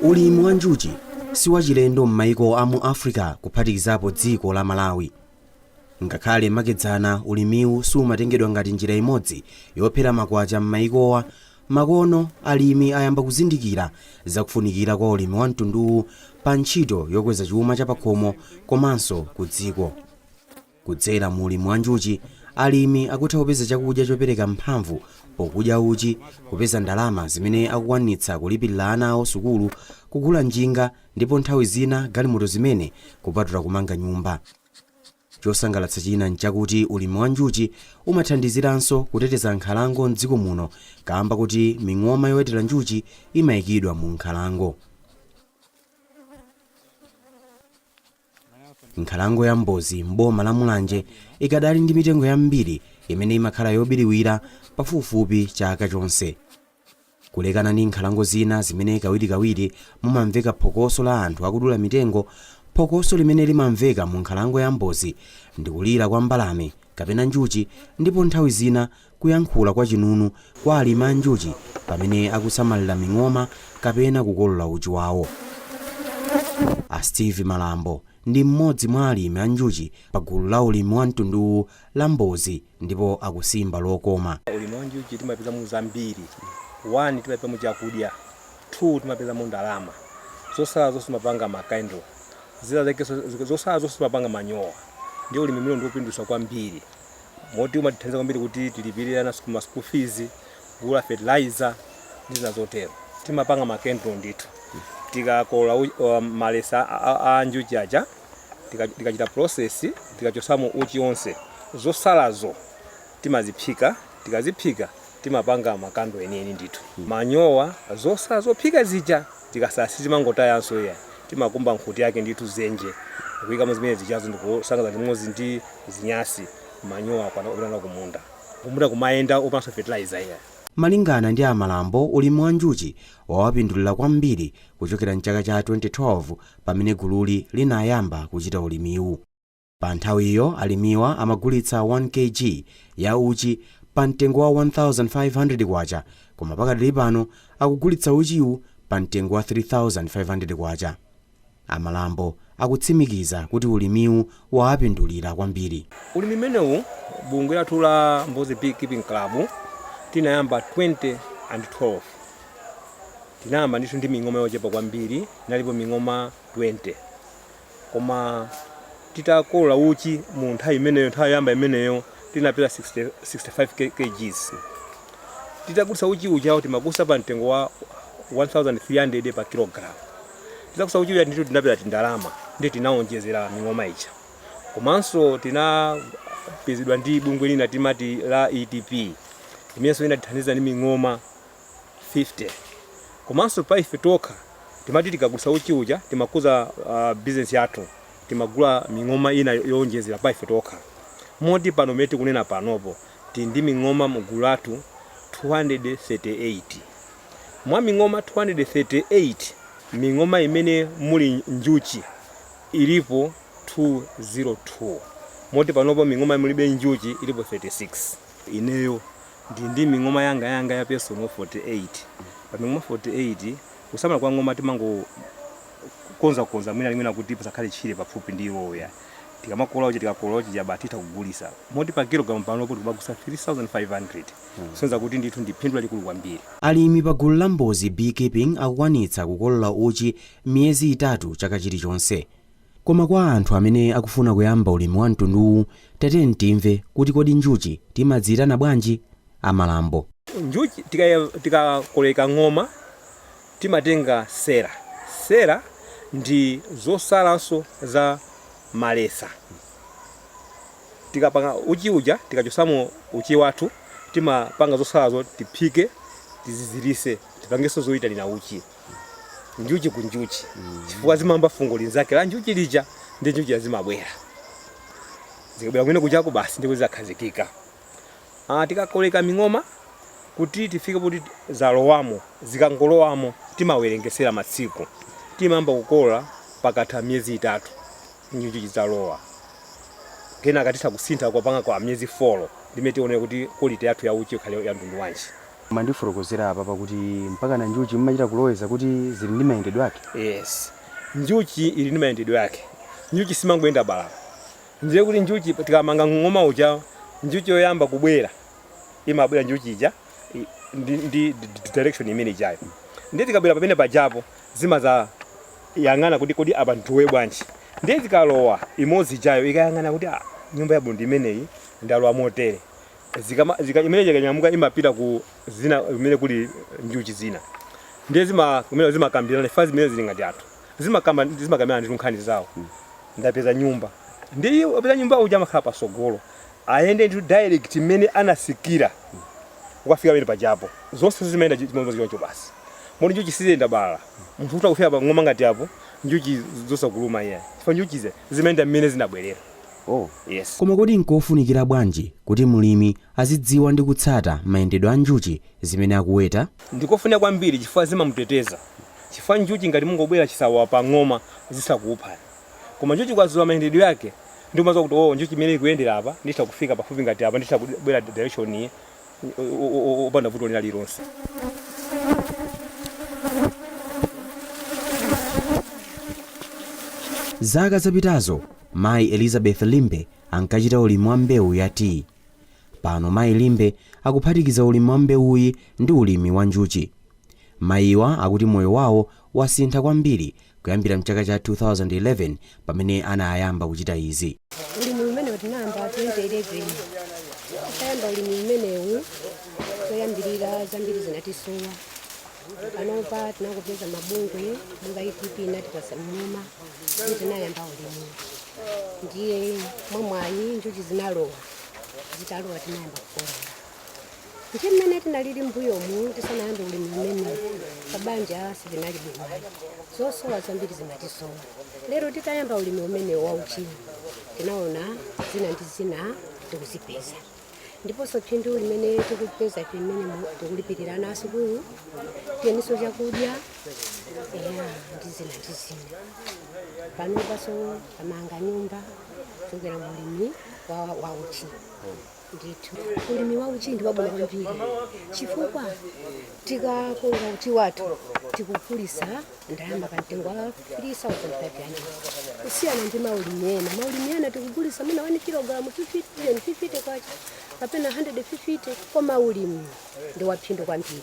Ulimi wa njuchi si wachilendo m'maiko a mu Africa, kuphatikizapo dziko la Malawi. Ngakhale makedzana ulimiwu sumatengedwa ngati njira imodzi yophera makwacha m'maikowa, makono alimi ayamba kuzindikira zakufunikira kwa ulimi wa mtunduwu pa ntchito yokweza chuma chapakhomo komanso ku dziko. Kudzera mu ulimi wa njuchi, alimi akutha kupeza chakudya chopereka mphamvu pokudya uchi, kupeza ndalama zimene akukwanitsa kulipirira ana awo sukulu, kugula njinga ndipo nthawi zina galimoto zimene, kupatula kumanga nyumba. Chosangalatsa china nchakuti ulimi wa njuchi umathandiziranso kuteteza nkhalango mdziko muno, kamba kuti ming'oma yowetera njuchi imayikidwa mu nkhalango. Nkhalango ya Mbozi m'boma la Mulanje ikadali ndi mitengo yambiri imene imakhala yobiriwira pafupifupi chaka chonse, kulekana ndi nkhalango zina zimene kawirikawiri mumamveka phokoso la anthu akudula mitengo. Phokoso limene limamveka mu nkhalango ya Mbozi ndi kulira kwa mbalame kapena njuchi, ndipo nthawi zina kuyankhula kwa chinunu kwa alimi a njuchi pamene akusamalira ming'oma kapena kukolola uchi wawo. A Steve Malambo ndi mmodzi mwa alimi a njuchi pa gulu la ulimi wa mtunduwu la Mbozi ndipo akusimba lokoma. Ulimi wa njuchi timapezamo zambiri. 1, timapezamo chakudya. 2, timapezamo ndalama. Zosala zonse timapanga ma candle, zina zake zosala zonse timapanga manyowa. Ndiye ulimi umene ndiwopindulitsa kwambiri, moti umatithandiza kwambiri kuti tilipirire ana ma school fees, kugula fertilizer ndi zina zotero. Timapanga ma candle ndithu tikakolola malesa a njuchi aja, tikachita process, tikachosamo uchi onse, zosalazo timaziphika. Tikaziphika timapanga ma candle enieni ndithu. Manyowa, zosala zophika zija tikasala sitimangotayanso iya, timakumba nkhuti yake ndithu, zenje, kuyikamo zimene zijazo ndikusangaza limodzi ndi zinyasi, manyowa akwana kumunda. Kumunda kumayenda opanso fertilizer iya. Malingana ndi Amalambo, ulimi wa njuchi wawapindulira kwambiri kuchokera mchaka cha 2012 pamene gululi linayamba kuchita ulimiwu. Pa nthawiyo alimiwa amagulitsa 1 kg ya uchi pa mtengo wa 1500 kwacha, koma pakadali pano akugulitsa uchiwu pa mtengo wa 3500 kwacha. Amalambo akutsimikiza kuti ulimiwu wawapindulira kwambiri. Ulimi umenewu, bungwe lathu la Mbozi Beekeeping Club tinayamba 2012. Tinayamba ndithu ndi ming'oma yochepa kwambiri, inalipo ming'oma 20, koma titakolola uchi mu nthawi imeneyo, nthawi yoyamba imeneyo, tinapeza 60, 65 kgs. Titagulitsa uchi ujawo, timagulitsa pa mtengo wa 1300 pa kilogram. Titagulitsa uchi uja ndithu tinapeza tindalama, ndi tinawonjezera ming'oma ija. Komanso tinapezedwa ndi bungwe lina timati la ETP, imenenso inatithandiza ndi ming'oma 50. Komanso pa ife tokha timati tikagulitsa uchi uja timakuza business yathu, timagula ming'oma ina yowonjezera pa ife tokha, moti pano mmene tikunena panopo tili ndi ming'oma mgulu lathu 238. Mwa ming'oma 238, ming'oma imene muli njuchi ilipo 202, moti panopo ming'oma mulibe njuchi ilipo 36. Ineyo ndi ming'oma yanga yanga ya personal 48. Pa ming'oma 48, kusamala kwa ng'oma timangokonzakonza mwina limwina kuti pasakhale tchire pafupi ndi iwoya. Tikamakolola uchi, tikakolola uchi jaba titha kugulisa, moti pa kilogramu panopo tikumagusa 3500, kusonyeza kuti ndithu ndi phindu lalikulu kwambiri. Alimi pa gulu la Mbozi Beekeeping akukwanitsa kukolola uchi miyezi 3 chaka chilichonse. Koma kwa anthu amene akufuna kuyamba ulimi wa mtunduwu, tatiyeni timve kuti kodi njuchi timadziyitana bwanji? Amalambo. Njuchi tikakoleka ng'oma timatenga sera. Sera ndi zosalanso za malesa. Tikapanga uchi uja, tikachosamo uchi wathu, timapanga zosalazo, tiphike, tizizirise, tipangenso zoyitanira uchi, njuchi ku njuchi, chifukwa zimamba fungo linzake la njuchi lija ndi njuchi azimabwera. Zikabwera kumene kuchako basi ndipo zizakhazikika. Tikakoleka ming'oma kuti tifike kuti zalowamo, zikangolowamo timawerengesera masiku. Timayamba kukolola pakatha miyezi 3 njuchi zalowa, kenaka titha kusintha kupanga kwa miyezi 4, ndimene tione kuti quality yathu ya uchi ikhale ya mtundu wanji. Mandifotokozera apa pakuti mpaka na njuchi mmachita kuloweza kuti zili ndi mayendedwe ake. Yes, njuchi ili ndi mayendedwe ake. Njuchi simangoyenda balala. Ndiye kuti njuchi tikamanga ng'oma uja, njuchi yoyamba kubwera imabwera njuchi ija ndi direction imene ijayo. Ndiye tikabwera pamene pajapo zimaza yang'ana kuti kodi apa ndiwe bwanji. Ndiye zikalowa imodzi ijayo ikayang'ana kuti ah, nyumba yabwino ndi imeneyi, ndalowa motere. Zika imene ikanyamuka imapita ku zina imene kuli njuchi zina. Ndiye zima kumene zimakambirana fa zimene zili ngati anthu zimakambirana ndi nkhani zawo. Ndapeza nyumba, ndiye apeza nyumba uja amakhala pasogolo, ayende ndi direct imene anasikira ukafika pamene pajapo. Zonse zimayenda chimodzi choncho basi. Moti njuchi siziyenda balala. Munthu kuti akufika pa ng'oma ngati apo, njuchi zosakuluma iyayi, chifukwa njuchize zimayenda mmene zinabwerera. Oh. Yes. Koma kodi nkofunikira bwanji kuti mlimi azidziwa ndi kutsata mayendedwe a njuchi zimene akuweta? Ndikofunika kwambiri chifukwa zimamuteteza, chifukwa njuchi ngati mungobwera chisawawa pa ng'oma zisakuuphani, koma njuchi ukadziwa mayendedwe yake ndi umadziwa kuti oh, njuchi imene ikuyendera apa, nditha kufika pafupi ngati apa, nditha kubwera direction iyi opanda vuto lina lililonse. Zaka zapitazo mayi Elizabeth Limbe ankachita ulimi wa mbewu ya tea. Pano mayi Limbe akuphatikiza ulimi wa mbewuyi ndi ulimi wa njuchi. Mayiwa akuti moyo wawo wasintha kwambiri kuyambira mchaka cha 2011 pamene anayamba kuchita izi. Ulimi umenewu tinayamba 2011. Tayamba ulimi umenewu, toyambirira zambiri zinatisowa. Panopa tinakupeza mabungwe monga ETP inatipasa mng'oma ndi tinayamba ulimi. Ndiye mwamwayi njuchi zinalowa. Zitalowa tinayamba kukolola. Ndiye mmene tinalili mbuyomu tisanayambe ulimi umenewu, pabanja sitinali bwino, zosowa zambiri zimatisowa. Lero titayamba ulimi umenewu wa uchi, tinaona zina ndi zina tikuzipeza, ndiponso phindu limene tikupeza ife mmene tikulipirira ana asukulu, tiyeniso chakudya, eya, ndi zina ndi zina. Panopanso tamanga nyumba kuchokera mulimi wa uchi. Ndithu ulimi wa uchi ndi wabwino kwambiri chifukwa tikakonga uchi wathu tikugulisa ndalama pa mtengo wa 3500 kusiyana ndi maulimi ena. Maulimi ena tikugulisa mwina 1 kilogram 50 50 kwacha kapena 150, koma ulimi ndi waphindu kwambiri.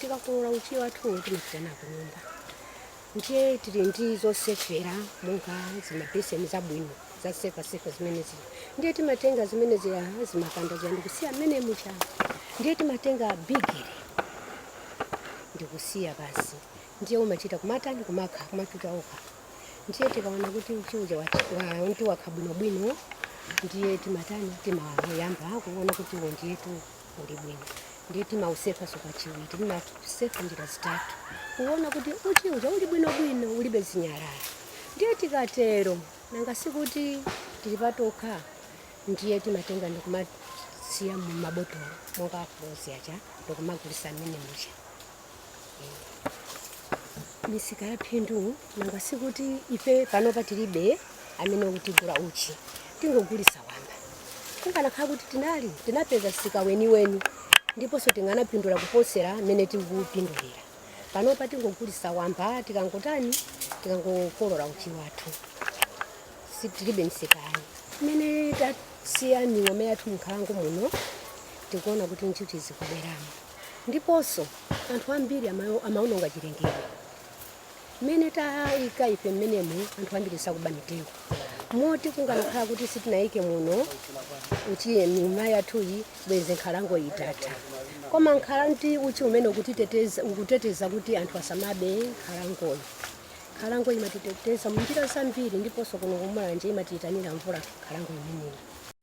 Tikakolola uchi wathu timapita nako nyumba, ndiye tili ndi zosefera monga zimabeseni zabwino zasefasefa zimenezi. Ndiye timatenga zimene zila zimakanda zija ndikusiya mmene mucha. Ndiye timatenga bigiri ndikusiya basi. Ndiye umachita kumatani, kumakha, kumatuta okha. Ndiye tikaona kuti uchi uja ndi wakha bwinobwino, ndiye timatani, timayamba kuona kuti uwo ndiyetu uli bwino. Ndiye timausefaso kachiwiri. Timasefa njira zitatu kuona kuti uchi uja uli bwinobwino, ulibe zinyalala. Ndiye tikatero, nanga sikuti tili patokha, ndiye timatenga ndikumasiya mumabotolo monga afulozi aja ndikumagulisa mmene mucha. Misika ya phindu, nanga sikuti ife panopa tilibe amene kutigula uchi, tingogulisa wamba. Kunganakhala kuti tinali tinapeza msika weniweni, ndiponso tinganapindula kuposera mmene tikupindulira panopa. Tingogulisa wamba tikangotani, tikangokolola uchi wathu. Tilibe msikayi. Mmene tasiya ming'oma yathu m'nkhalango muno, tikuona kuti njuchi zikubweramo, ndiponso anthu ambiri amaononga chilengedwe. Mmene tayika ife mmenemu, anthu ambiri sakuba mitengo, moti kunganakhala kuti sitinayike muno uchi, ming'oma yathuyi, bwezi nkhalango itatha. Koma nkhala ndi uchi umene ukutiteteza, ukuteteza kuti anthu asamabe nkhalangoyi. Nkhalango imatiteteza munjira zambiri, ndiponso kuno kumulanje imatiyitanira mvula nkhalango imeneyi.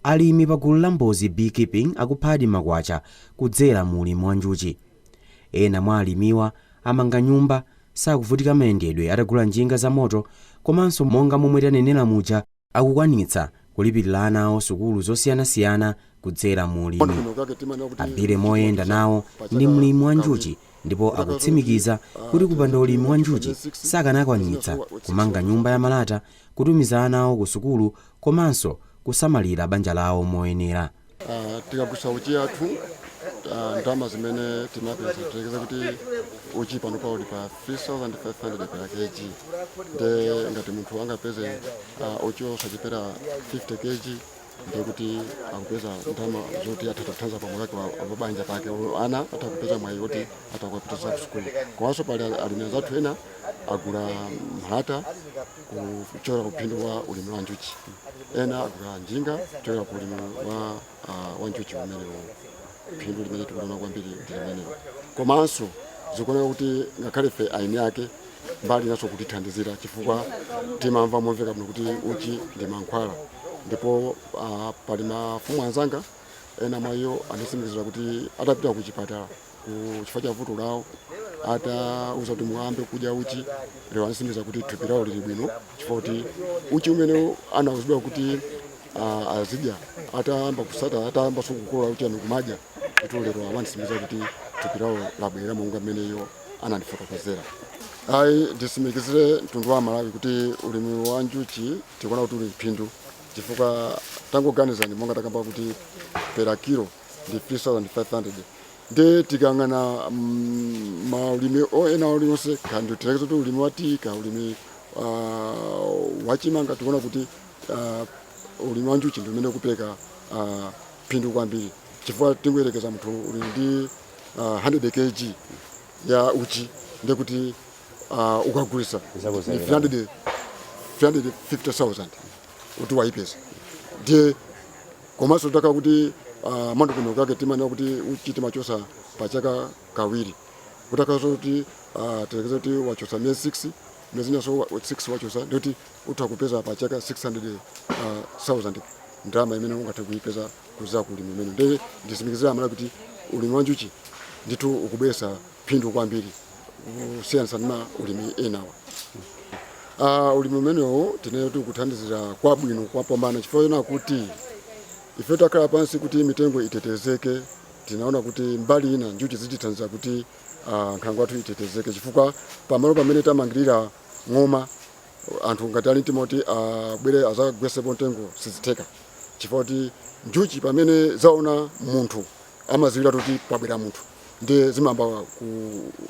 Alimi pa gulu la Mbozi Beekeeping akuphadi makwacha kudzera mu ulimi wa njuchi. Ena mwa alimiwa amanga nyumba, sakuvutika mayendedwe atagula njinga za moto, komanso monga momwe tanenera muja, akukwanitsa kulipirira ana awo sukulu zosiyanasiyana kudzera mu ulimi. Abire moyenda nawo ndi mlimi wa njuchi, ndipo akutsimikiza kuti kupanda ulimi wa njuchi sakanakwanitsa kumanga nyumba ya malata, kutumiza ana awo ku sukulu komanso kusamalira banja lawo moyenera. Tikagulitsa uchi athu Ndalama zimene timapeza, tilekeza kuti uchi pano pauli pa 3500 per kg, nde ngati munthu angapeze uchi osachepera 50 kg, ndiye kuti akupeza ndalama zoti atha kuthandiza pamwe kake pabanja pake, ana atha kupeza mwayi woti atha kuwapitisa ku sukulu. Komanso pali alimi anzathu ena agula mphata kuchokera ku phindu wa ulimi wa njuchi, ena agula njinga kuchokera ku ulimi wa njuchi umenewo. Phindu limene tikuliona kwambiri ndi limenelo. Komanso zikuoneka kuti ngakhale ife aini ake mbali inaso kutithandizira, chifukwa timamva momveka bwino kuti uchi ndi mankhwala. Ndipo pali mafumu anzanga ena mwa iwo anatsimikizira kuti atapita ku chipatala ku chifukwa cha vuto lawo, atauza kuti muyambe kudya uchi, lero anatsimikiza kuti thupi lawo lili bwino, chifukwa kuti uchi umene anauzidwa kuti azidya, atayamba kusata, atayamba kukolola uchi anu kumadya, kuti lero amanitsimikiza kuti thupi lawo labwera monga mmeneyo anandifotokozera. Ayi, nditsimikizire mtundu wa Malawi kuti ulimi wa njuchi tikuona kuti uli phindu, chifukwa tangoganizani, monga takamba kuti per kilo ndi 3500, ndi tikang'ana maulimi ena uliwonse, kandi tilekeze kuti ulimi wa tea ka ulimi wachimanga, tikuona kuti ulimi wa njuchi ndi umene ukupereka phindu kwambiri, chifukwa tingoyerekeza munthu uli ndi 100 kg ya uchi, ndekuti ukagulisa ni 300 350,000 kuti waipeza. Ndiye komanso taka kuti mwandondomeko kake timanena kuti uchi timachosa pachaka kawiri, kutakaso kuti tilekeze kuti wachosa miyezi 6, miyezi inaso 6 wachosa, ndikuti utha kupeza pachaka 600,000, ndalama imene ungathe kuipeza kuza ku ulimi umene. Ndiye nditsimikizira Amalawi kuti ulimi wa njuchi ndithu ukubweretsa phindu kwambiri kusiyanitsa ndi ma ulimi enawa. Ulimi umenewu tinene kuti ukuthandizira kwabwino kwapambana, chifukwa chona kuti ife takhala pansi kuti mitengo itetezeke, tinaona kuti mbali ina njuchi zitithandiza kuti nkhalango yathu itetezeke, chifukwa pamalo pamene tamangirira ng'oma, anthu ngati ali mtima kuti abwere azagwesepo mtengo, sizitheka, chifukwa kuti njuchi pamene zaona munthu amaziwira kuti pabwera munthu, ndiye zimayamba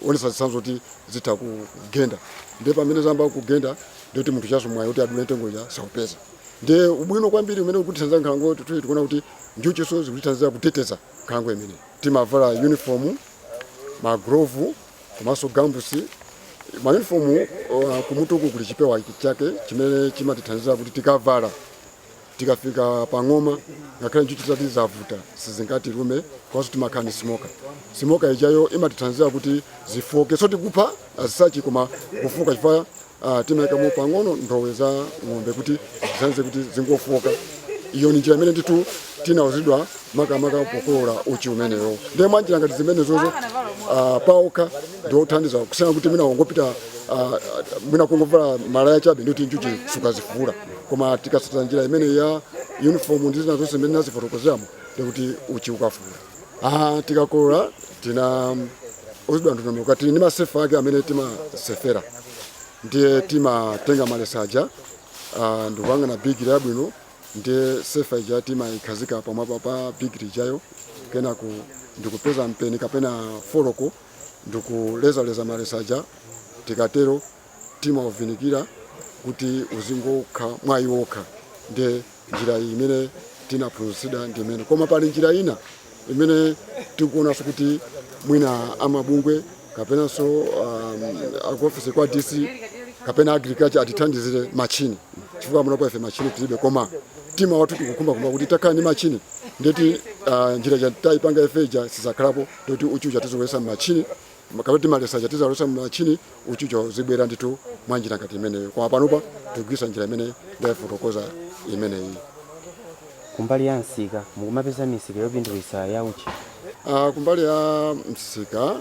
kuonesa zitsanzo kuti zitha kugenda. Ndiye pamene zayamba kugenda, ndiye kuti munthu chaso mwayi kuti adule mtengo ja saupeza. Ndiye ubwino kwambiri umene ukutithandiza nkhalango, tikuona kuti njuchiso zikutithandiza kuteteza nkhalango imene. Timavala uniform, magrovu komanso gumboots. Mauniform, kumutuku kuli chipewa chake chimene chimatithandiza kuti tikavala, tikafika pang'oma, ngakhale njuchi zati zavuta sizingatilume. Komanso timakhala ndi smoker. Smoker ijayo imatithandizira kuti zifoke, so tikupha azisachi koma kufoka, chifukwa timayikamo pang'ono ndowe za ng'ombe kuti zithandize kuti zingofoka. Iyo ni njira imene ndithu tinauzidwa makamaka pokolola uchi umeneyo. Ndiye mwanjira ngati zimenezozo paokha ndiothandiza kusiyana kuti mwina wongopita mwina kungovala malaya chabe, ndikuti njuchi sukazifula. Koma tikasata njira imene ya uniform ndi zina zonse imene nazifotokozeramo, ndikuti uchi ukafula. Tikakolola tina uzidwa ndondomeko, tili ndi masefa ake amene timasefera. Ndiye timatenga malesaja ndikuyang'ana bigiri yabwino, ndiye sefa ija timayikhazika pamwamba pa bigiri ijayo, kenaku ndikupeza mpeni kapena foloko ndikulezaleza malesaja. Tikatero timauvinikira kuti uzingokha mwayi wokha. Ndiye njira iyi imene tinaphunzitsidwa ndi imene, koma pali njira ina imene tikuonanso kuti mwina amabungwe kapenanso akuofisi kwa DC kapena agriculture atithandizire machini, chifukwa munopo ife machini tilibe, koma mtima wathu tikukhumbakhumba kuti takhala ndi machini, ndeti njira ja tayipanga ife ija sizakhalapo, ndikuti uchi uja tizowesa machini kapena timalesa tizalowesa machini, uchi uja uzibwera ndithu mwa njira ngati imeneyo. Koma panopa tikugwiritsa njira imene ndayifotokoza imeneyi. Kumbali ya msika, mukumapeza misika yopindulitsa ya uchi? Kumbali ya msika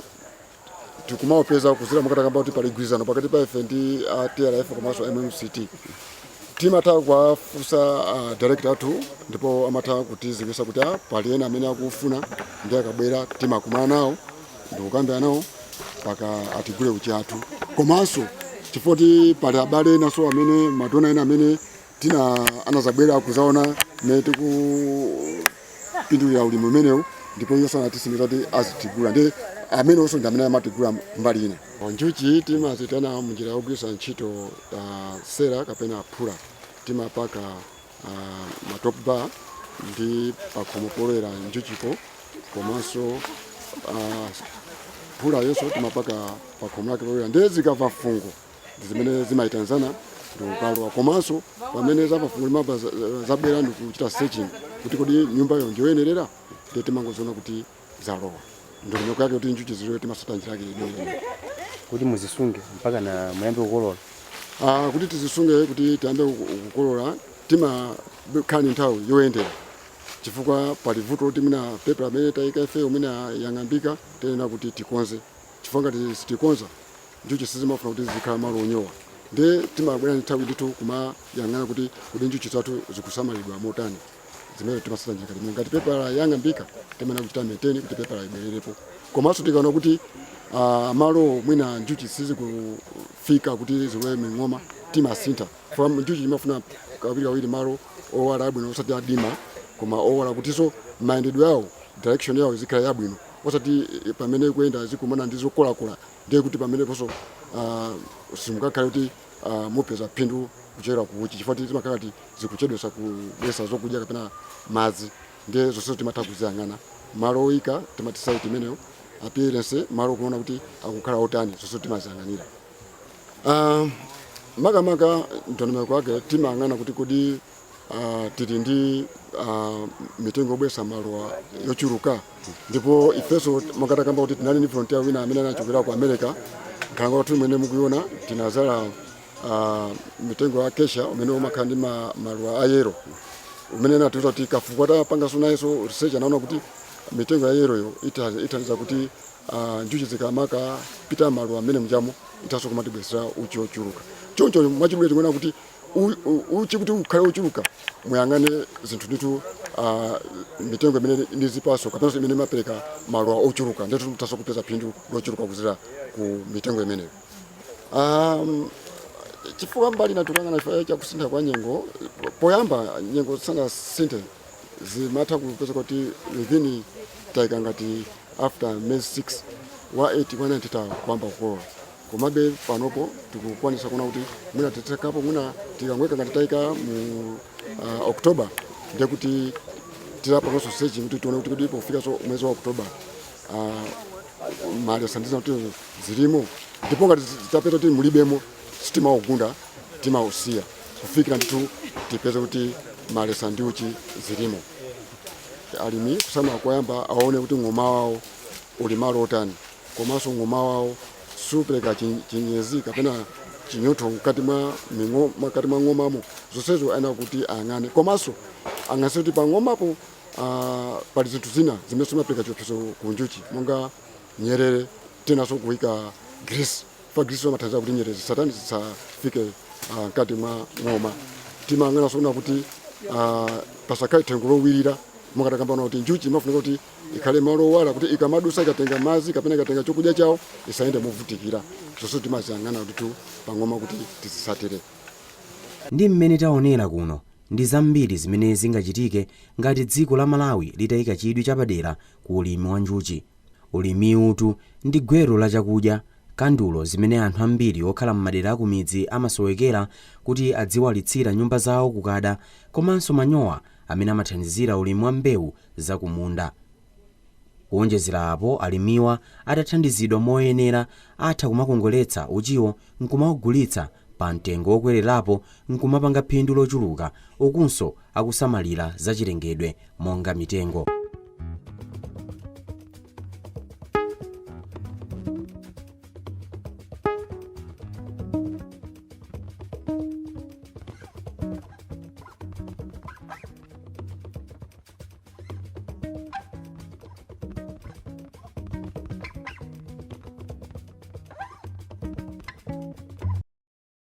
tikumaupeza kuzira mukatakamba kuti pali gwirizano pakati pa ife ndi TRF komanso MMCT. Timatha kuwafunsa director athu, ndipo amatha kutiziwisa kuti pali ena amene akufuna, ndi akabwera timakumana nawo ndikukambira nawo paka atigule uchi athu. Komanso chifukwa pali abale enanso amene madona ena amene tina anazabwera kuzaona mmene tikupindulira ulimi umenewu. Ndipo iyonso anatisimikiza kuti azitigula, ndi amene onso ndi amene amatigula mbali ina. Njuchi timazitana munjira yogwiritsa ntchito sera kapena phula. Timapaka ma top bar ndi pakhomo polowera njuchipo, komanso phula yonso timapaka pakhomo lake polowera. Ndiye zikamva fungo ndi zimene zimayitanizana ndikukalowa. Komanso pamene zamva fungo limaba zabwera ndikuchita searching kuti kodi nyumbayo ndiyoyenerera, ndiye timangoziona kuti zalowa. Ndondomeko yake kuti njuchi zilowe timasata njira yake imeneyo. Kuti muzisunge mpaka na muyambe kukolola? Kuti tizisunge kuti tiyambe kukolola, timakhala ni nthawi yoyendera, chifukwa pali vuto kuti mwina pepa amene tayika ifeyo mwina yang'ambika, tiyenera kuti tikonze, chifukwa ngati sitikonza, njuchi sizimafuna kuti zikhala malo onyowa. Ndi timabwera nthawi ndithu kumayang'ana kuti kuti njuchi zathu zikusamalidwa motani. Zimene timasata njira limene ngati pepala yang'ambika, timayenera kuchita maintain kuti pepala ibwererepo. Komanso tikaona kuti malo mwina njuchi sizikufika kuti zilowe ming'oma, timasintha, chifukwa njuchi imafuna kawirikawiri malo owala abwino, osati adima koma owala, kutinso mayendedwe yawo, direction yawo izikhala yabwino, osati pamene kuyenda zikumana ndi zokolakola, ndiye kuti pameneponso simungakhale kuti mupeza phindu kuchokera ku uchi, chifukwa zimakhala kuti zikuchedwesa kubwesa zokudya kapena madzi. Ndiye zonsezo timatha kuziyang'ana, malo oyika timati site imeneyo, appearance, malo kuona kuti akukhala otani, zonsezo timaziyang'anira. Makamaka ndondomeko yake timayang'ana kuti kodi tili ndi mitengo yobwesa maluwa yochuluka. Ndipo ifenso makatakamba kuti tinali ndi volunteer wina amene anachokera ku America. Nkhalango yathu imene mukuiona, tinazala mitengo ya acacia umene umakhala ndi maluwa a yellow, umene anatiuza kuti kafukufuku atapanganso nayenso research anaona kuti mitengo ya yellowyo ithandiza kuti njuchi zikamaka pita maluwa amene mujamo ithanso kumatibwesera uchi ochuluka. Choncho mwachidule tikuona kuti uchi kuti ukhale ochuluka, muyang'ane zinthu ndithu, mitengo imene ndi zipaso kapenanso imene imapereka maluwa ochuluka, ndithu muthanso kupeza phindu lochuluka kuzira ku mitengo imeneyo. Chifukwa mbali natukangana chifukwa chakusintha kwa nyengo. Poyamba nyengo zisanasinthe zimatha kupeza kuti within tayika ngati after miyezi 6 wa 8 wa 9 titakuyamba kukolola. Komabe panopo tikukwanisa kuona kuti mwina titekapo, mwina tikangweka ngati tayika mu October, ndiye kuti tizapanganso searching kuti tione kuti kuti pofikanso mwezi wa October malesa ndizo kuti zilimo. Ndipo ngati zitapeza kuti mulibemo, sitimaugunda, timausiya kufikira ndithu tipeze kuti malesa ndi uchi zilimo. Alimi kusamala koyamba aone kuti ng'oma wawo uli malo otani, komanso ng'oma wawo supereka chinyezi kapena chinyontho mkati mwa mkati mwa ng'omamo. Zonsezo ayenera kuti ayang'ane, komanso ang'anise kuti pa ng'omapo pali zinthu zina zimene zimapereka chiopsezo ku njuchi monga nyerere. Tinanso kuyika grease fa grease amathandiza kuti nyerere zisatani, zisafike mkati mwa ng'oma. Timayang'ananso kuna kuti pasakhale thengo lowirira. Mukatakambana kuti njuchi imafunika kuti ikhale malo owala, kuti ikamadusa, ikatenga madzi kapena ikatenga chokudya chawo, isayende movutikira. Zonse timaziyang'ana kuti pang'oma kuti tizisatire. Ndi mmene taonera kuno, ndi zambiri zimene zingachitike ngati dziko la Malawi litayika chidwi chapadera ku ulimi wa njuchi. Ulimi utu ndi gwero la chakudya, kandulo zimene anthu ambiri okhala m'madera akumidzi amasowekera kuti adziwalitsira nyumba zawo kukada, komanso manyowa amene amathandizira ulimi wa mbewu zakumunda. Kuonjezera apo, alimiwa atathandizidwa moyenera atha kumakongoletsa uchiwo nkumawugulitsa pa mtengo wokwererapo nkumapanga phindu lochuluka, ukunso akusamalira zachilengedwe monga mitengo.